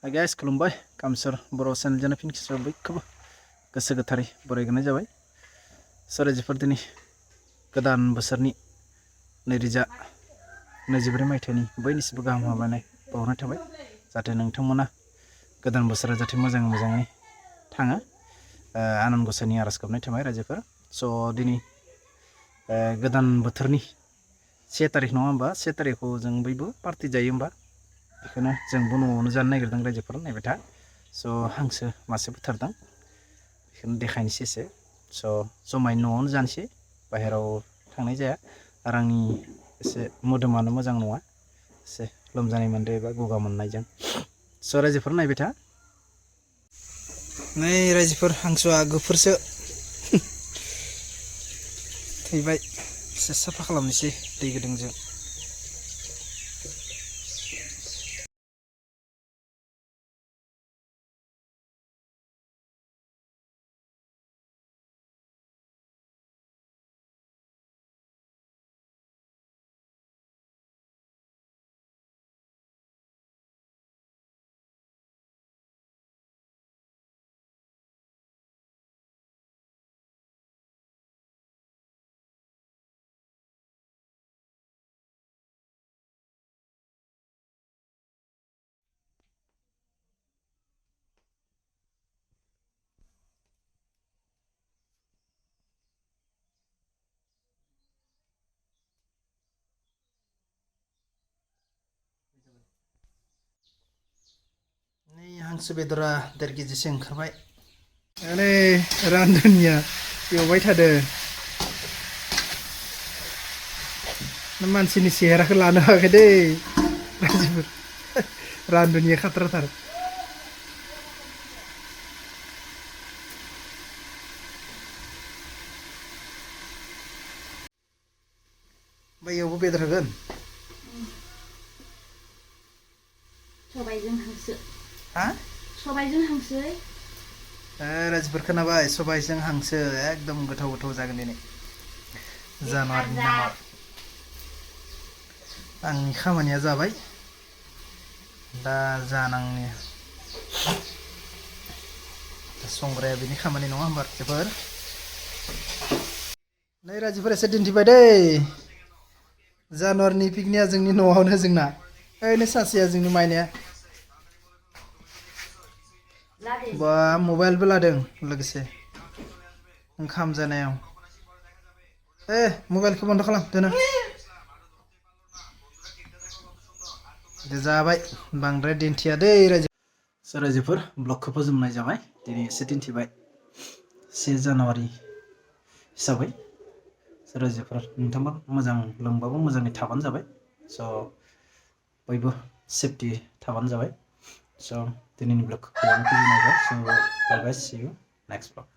Guys खुलुमबाय कामसर बर' चेनेलजों फिन खेबसेबाव बयखौबो गोसो गोथारै बरायग्रोनाय जाबाय। रायजोफोर दिनै गोदान बोसोरनि 2024 मायथाइनि बयनिसिमबो गाहाम हामलायनाय बावहरनाय थाबाय। जाहाथे नोंथांमोना गोदान बोसोरा जाहाथे मोजाङै थाङो आनान गसाइनि आरज गाबनाय थाबाय रायजोफोर। स' दिनै गोदान बोथोरनि 1 तारिख नङा होमबा? 1 तारिखखौ जों बयबो पार्टि जायो होमबा? बेखौनो जोंबो न'आवनो जानो नागिरदों रायजोफोर नायबाय था। स' हांसो मासे बुथारदों बेखौनो देखायनोसै एसे। स' जमायै न'आवनो जानोसै, बाहेराव थांनाय जाया आरो आंनि एसे मोदोमानो मोजां नङा, एसे लोमजानाय मोनदों एबा गगा मोननायजों। स' रायजोफोर नायबाय था। नै रायजोफोर हांसोआ गोफोरसो थैबाय, एसे साफा खालामनोसै दै गुदुंजों। नै हांसो बेदरा 1.5 केजिसो ओंखारबाय। नै रांधुनिया एवबाय थादों। मानसिनि सेहेराखौ लानो हायाखै दै रायजोफोर, रांधुनिया खाथ्राथार। बैयावबो बेदर होगोन? सबायजों हांसो। हा? सबायजों हांसो। रायजोफोर खोनाबाय? सबायजों हांसो एकदम गोथाव जागोन दिनै जानुवारिनि नामाव। आंनि खामानिया जाबाय, दा जानांनि। संग्राया बिनि खामानि नङा होमबा रायजोफोर? नै रायजोफोर एसे दिन्थिबाय दै। जानुवारिनि पिकनिकआ जोंनि न'आवनो जोंना। ओइनै सासेया जोंनि माइनाया। बा मबाइलबो लादों लोगोसे ओंखाम जानायाव। मबाइलखौ बन्द' खालाम दोनो। जाबाय, बांद्राय दिन्थिया दै रायजोफोर। ब्लगखौ फोजोबनाय जाबाय, दिनै एसे दिन्थिबाय 1 जानुवारि हिसाबै। रायजोफोर नोंथांमोन मोजां लोंबाबो मोजाङै थाबानो जाबाय। स' बयबो सेफटि थाबानो जाबाय। स' दिनैनि ब्लगखौ बेयावनो फोजोबनाय जाबाय। स' बाय बाय, सि इउ नेक्स्ट ब्लग।